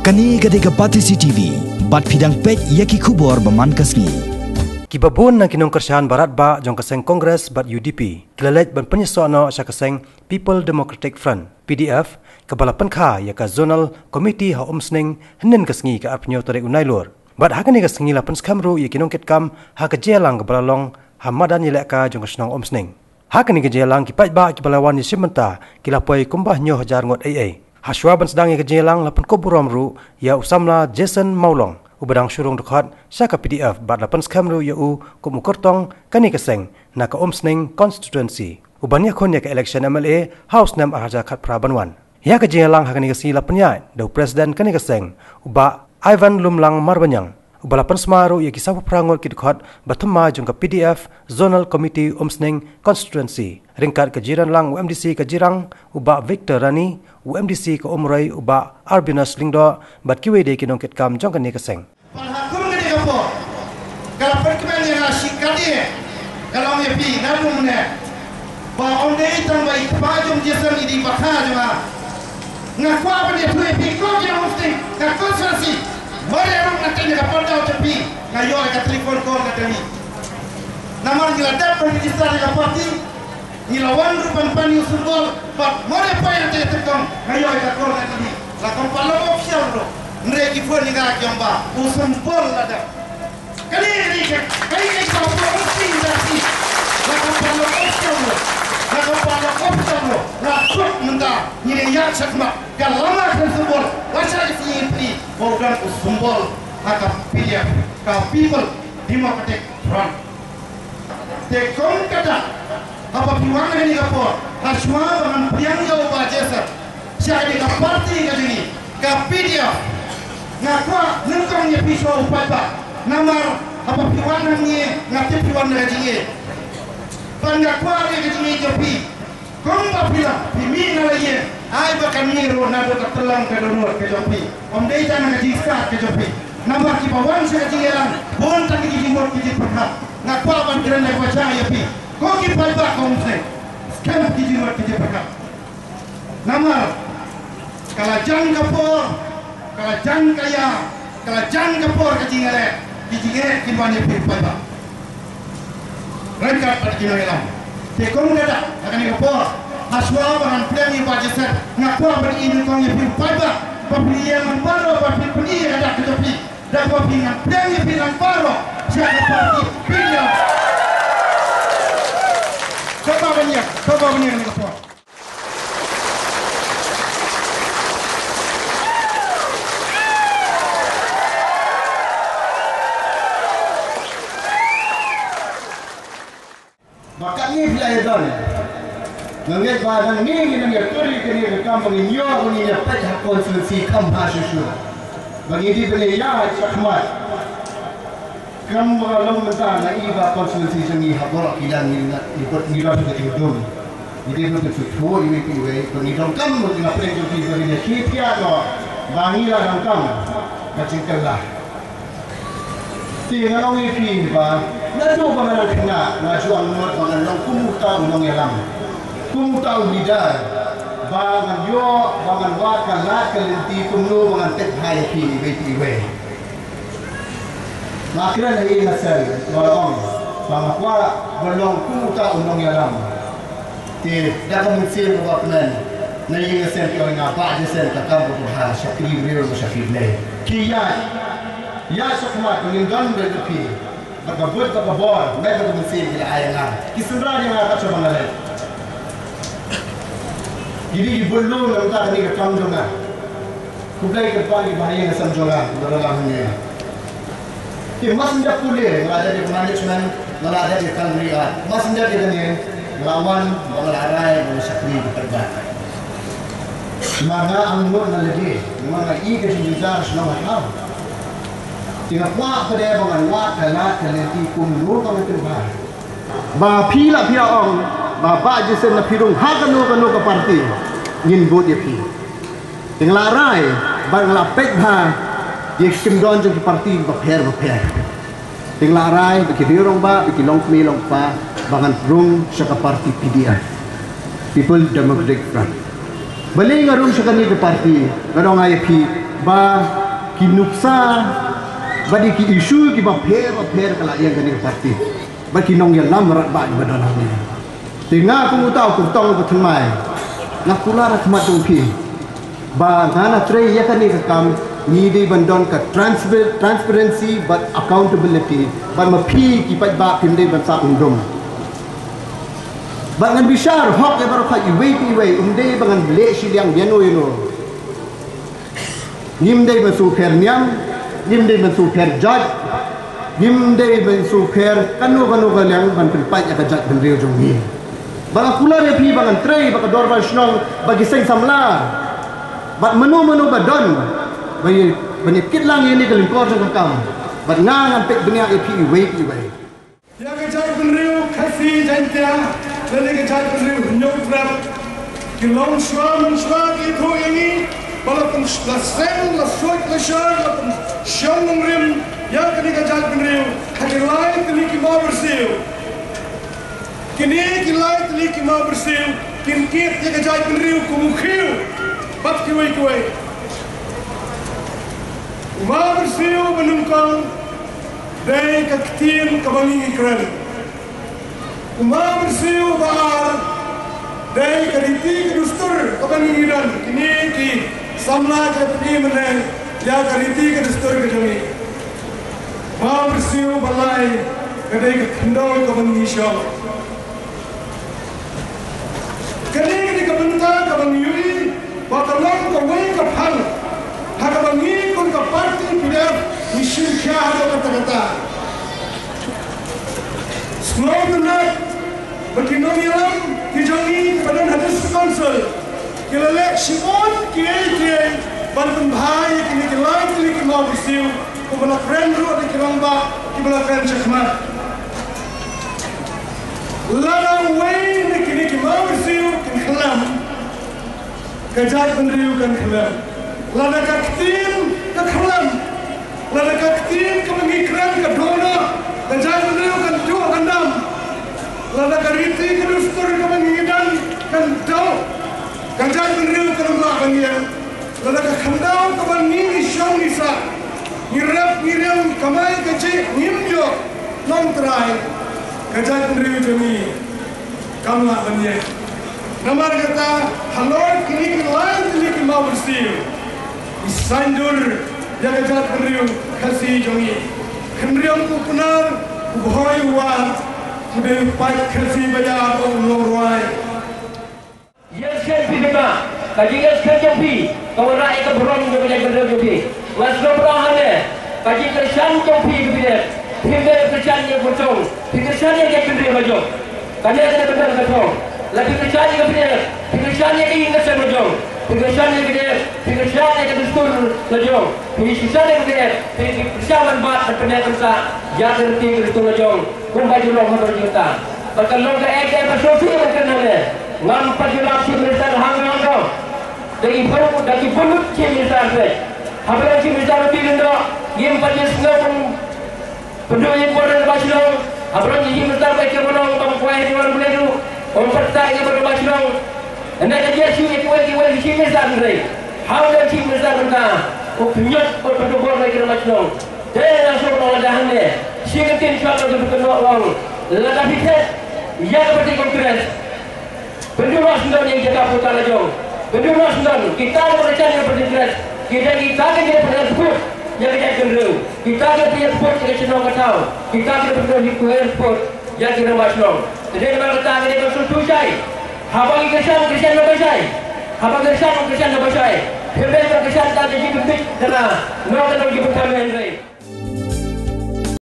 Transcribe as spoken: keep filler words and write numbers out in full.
Kane ka dei ka Batesi T V, bad phi dang peit ïa ki khubor ba man ka sngi. Kiba bun na ki nongkyrshan barat ba jong ka seng Congress bad U D P ki la leit ban pynïasoh noh sha ka seng People Democratic Front, P D F, kaba la pynkha ïa ka Zonal Committee ha Umsning hynnin ka sngi, ka arphew tarik u Nailur. Bad ha kane ka sngi la pynskhem ruh ïa ki nongkitkam ha ka jingïalang kaba la long ha madan ïalehkai jong ka shnong Umsning. Ha kane ka jingïalang ki paidbah kiba la wan ïashim bynta ki la poi kumba hynñiew hajar ngut ei ei. Hashwa ban sdang ïa ka jingïalang la pynkup burom ruh ïa u samla Jason Mawlong, uba dang shu rung dkhot sha ka P D F, bad la pynskhem ruh ïa u kum u kyrtong kane ka seng na ka Umsning constituency, uban ïakhun ïa ka election M L A ha u snem ar hajar khatphra ban wan. Ïa ka jingïalang ha kane ka sngi la pynïaid da u president kane ka seng, u Bah Ivan Lumlang Marbaniang, uba la pynsma ruh ïa ki sawphew phra ngut ki dkhot ba thymmai jong ka P D F Zonal Committee Umsning Constituency, ryngkat ka jingïalang u M D C ka Jirang, u Bah Victor Rani, u M D C ka Umroi, u Bah Arbinas Lyngdoh, bad kiwei de ki nongkitkam jong kane ka seng. Bad ha kum kane ka por, ka la pynkmen ïa nga shikatdei, ka long ïa phi naduh mynne, ba ym dei tang ba i kpa jong Jason i dei i bakha jong nga. Nga kwah ban ïathuh ïa phi, ko ki nongshong shnong ka constituency, mar ruh nga teng ïa ka pyrthei jong phi, nga ïoh ïa ka telephone call na Delhi. Namar ngi la dep ban register ïa ka party, ngi la wan ruh ban pan ïa u symbol, bad mar ruh phi ïa ka telephone call, nga ïoh ïa ka call na Delhi. La kumba long official ruh, hynrei ki phone ïa nga ki ong ba u symbol la dep. Kane ka dei ka, kane ka dei ka por official da phi. La kumba long official ruh, la kumba long official ruh, la suk mynta. Ngi ïa shakmat ka lama ka symbol, la sha ka sngi phi, ba u don u symbol ha ka P D F, ka People Democratic Front. Te kum kata, haba phi wan ha kane ka por, hashwa ba ngan pdiang ïa u Bah Jason sha kane ka party ka jong ngi, ka P D F, nga kwah nyngkong ïa phi shuwa u paidbah. Namar haba phi wan hangne, nga tip phi wan da ka jingïeit. Bad nga kwah ïa ka jingïeit jong phi. Kumba phi la, phi mih na la ïing, ai ba kan mih ruh naduh ka tlang ka dohnud ka jong phi. Ym dei tang na ka jingstad ka jong phi. Namar kiba wan sha ka jingïalang, bun tang ki jingmut ki jingpyrkhat. Nga kwah ban kren da kaba jia ïa phi, ko ki paidbah, ko Umsning, skhem ki jingmut ki jingpyrkhat. Namar ka la jan ka por, ka la jan ka ïa, ka la jan ka por ka jingïaleh, ki jingeh kin wan ïa phi paidbah. Ryngkat bad ki nongïalam. Te kum kata, ha kane ka por, hashwa ba ngan pdiang ïa u Bah Jason, nga kwah ban ïa nyngkong ïa phi paidbah, ba phin ïa man baroh, ba phin pyni ïa ka dak ka jong phi, da kaba phin ngan pdiang ïa phi lang baroh sha ka party P D F. Kaba ban ïa, kaba ban ïa kane ka por. Ba katne phi la ïa don. Nga ngeit ba nangne ngin nang ïa tur ïa kane ka kam ba ngin ïoh, ba ngin ïa peit ha constituency kham bha shuh shuh. Ba ngin dei ban ïa ïaid shakhmat. Kam ba long mynta nga i ba constituency jong ngi ha baroh ki liang ngi, ngi don ka jingdum. Ngi dei ban pynsngewthuh iwei pa iwei, ba ngi donkam ba ngi la pyrshang jong ngi ba ngi la shim ïa noh, ba ngi la donkam ka jingkylla. Te nga ong ïa phi ba naduh ba nga dang khynnah nga ju angnud ba ngan long kum uta u nongïalam, kum uta u leader, ba ngan ïoh, ba ngan wad ka lad ka lynti kumno ba ngan peit bha ïa phi iwei pa iwei. Nga kren ha ïing ha sem, nga la ong ba nga kwah ban long kum uta u nongïalam. Te da ka mynsiem kaba kmen, na ïing na sem ki ong ïa nga, Bah Jason, ka kam kaba bha, shakri briew bad shakri Blei. Ki ïaid, ïaid shakhmat, ngin don bad phi. Bad ka buit bad ka bor, met bad ka mynsiem ki la ai ïa nga. Ki synran ïa nga kat shaba nga leit. Ki dei ki buit lum na ka bynta kane ka kam jong nga. Khublei kyrpad ïa ki bahaïing hasem jong nga kiba don lang hangne. Te mar shen dep pule nga la dep ïa ka management, nga la dep ïa ka Calvary Arts. Mar shen dep ïa kane nga la wan ba nga la rai ba nga shakri bad ka paidbah. Namar nga angnud na lade, namar nga i ka jingjynjar sha nongïalam. Te nga kwah pat de ba ngan wad ka lad ka lynti kumno ba ngan pynbha. Ba phi la phi ong ba Bah Jason, la phi rung ha kano kano ka party, ngin vote ïa phi. Te nga la rai bad nga la peit bha ïa ki kyndon jong ki party bapher bapher. Te nga la rai ba ki riew rangbah, ba ki longkmie longkpa, ba ngan rung sha ka party P D F, People Democratic Front. Balei nga rung sha kane ka party? Nga ong ïa phi, Ba ki nuksa, ba di ki issue kiba pher ba pher ka la ïeng kane ka party. Ba ki nongïalam radbah kiba don hangne. Te nga kum uta u kyrtong uba thymmai, nga kular ha khmat jong phi ba nga na trei ïa kane ka kam, ngi dei ban don ka transpa-, transparency bad accountability, bad ma phi ki paidbah phim dei ban sah umdum. Bad ngan bishar hok ïa baroh iwei pa iwei, ym dei ba ngan leh shiliang ïano ïano. Ngim dei ban shu pher niam, ngim dei ban shu pher jait, ngim dei ban shu pher kano kano ka liang ban pynpait ïa ka jaitbynriew jong ngi. Ba nga kular ïa phi ba ngan trei bad ka dorbar shnong, bad ki seng samla, bad mano mano ba don, ba ïa, ban ïa kit lang ïa kane ka lyngkor jong ka kam. Bad nga ngan peit bniah ïa phi iwei pa iwei. Ïa ka jaitbynriew Khasi Jaiñtia, lane ka jaitbynriew Hynñiewtrep, ki long shuwa mynshuwa ki ïathuh ïa ngi ba la pyn-, la seng, la suid, la shar, la pynshong nongrim ïa kane ka jaitbynriew ha ki lai tylli ki mawbyrsiew. Kine ki lai tylli ki mawbyrsiew kin kit ïa ka jaitbynriew kum u khiew bad kiwei kiwei. U mawbyrsiew ba nyngkong dei ka ktien kaba ngi ngi kren. U mawbyrsiew ba ar dei ka riti ka dustur kaba ngi ngi don. Kine ki samla ki la pyni mynne ïa ka riti ka dustur ka jong ngi. Mawbyrsiew ba lai ka dei ka khyndew kaba ngi ngi shong. Kane ka dei ka bynta kaba ngi ïohi ba ka long kawei ka phang ha kaba ngi kum ka party P D F ngi shim khia haduh katta katta. Sngewtynnat ba ki nongïalam ki jong ngi kiba don ha District Council ki la leh shibun kiei kiei ban pynbha ïa kine ki lai tylli ki mawbyrsiew, kumba la kren ruh da ki rangbah kiba la kren shakhmat. Lada uwei na kine ki mawbyrsiew kin khlem, ka jaitbynriew kan khlem. Lada ka ktien ka khlem, lada ka ktien kaba ngi kren ka dohnud, ka jaitbynriew kan duh kan dam. Lada ka riti ka dustur kaba ngi don kan duh, ka jaitbynriew kan ym lah ban ïeng. Lada ka khyndew kaba ngi ngi shong ngi sah, ngi rep ngi riam, kamai kajih ngim ïoh, Nongtrai, ka jaitbynriew jong ngi kam lah ban ïeng. Namar kata, halor kine ki lai tylli ki mawbyrsiew, ngi saiñdur ïa ka jaitbynriew Khasi jong ngi. Khynriam u Pnar u Bhoi u War, u dei u paid Khasi ba ïar, u nongrwai. Ïa skhem phi, ka jingïaskhem jong phi ka wanrah ïa ka burom jong ka jaitbynriew jong phi. Nga sngewbha hangne, ka jingkyrshan jong phi ka phi dei, phim dei kyrshan ïa ka jong, phi kyrshan ïa ka jaitbynriew ka jong. Kane ka dei bynta ka jong. La phi kyrshan ïa ka phi dei, phi kyrshan ïa ka ïing ka sem ka jong. Phi kyrshan ïa ka phi dei, phi kyrshan ïa ka dustur ka jong. Phi kyrshan ïa ka phi dei, phi kyrshan ban bat ban pynneh pynsah ïa ka riti ka dustur ka jong. Kumba ju long ha ka jingta. Ba ka long kaei kaei ba sngewsih ban kren hangne. Ngam pat ju rap Chief Minister hangno hangno. Da ki bun, da ki bun Chief Minister peit. Haba long Chief Minister ruh phi lyngdoh, ngim pat ju sngew ban pynduh ïa ka bor rangbah shnong. Haba long Chief Minister ba ki bun ong bam kwai ha ki wan blei ruh, ym pat tah ïa ka bor rangbah shnong. Hynrei ka jia shu ïa kiwei kiwei ki Chief Minister hynrei. Haba long Chief Minister mynta, u pynïoh ban pynduh bor ïa ki rangbah shnong. Te nga sngewbha lada hangne shi kyntien shuwa ka jong ka kynnoh long, lada phi thet ïa ka party Congress, pynduh noh sngewdon ïa ka jaka voter la jong. Pynduh noh sngewdon, kita kiba kyrshan ïa ka party Congress, kita kita kiba pynïaid support ïa ka jaitbynriew, kita kiba pynïaid support ïa ka shnong ka thaw, kita kiba pynïaid support ïa ki rangbah shnong. Te dei namar kata ngi dei ban sngewthuh shai. Haba ngi kyrshan, kyrshan naba shai. Haba kyrshan, kyrshan naba shai. Hynrei ban kyrshan tang da ka jingpynbeit dara, noh ka long jingpynthame hynrei.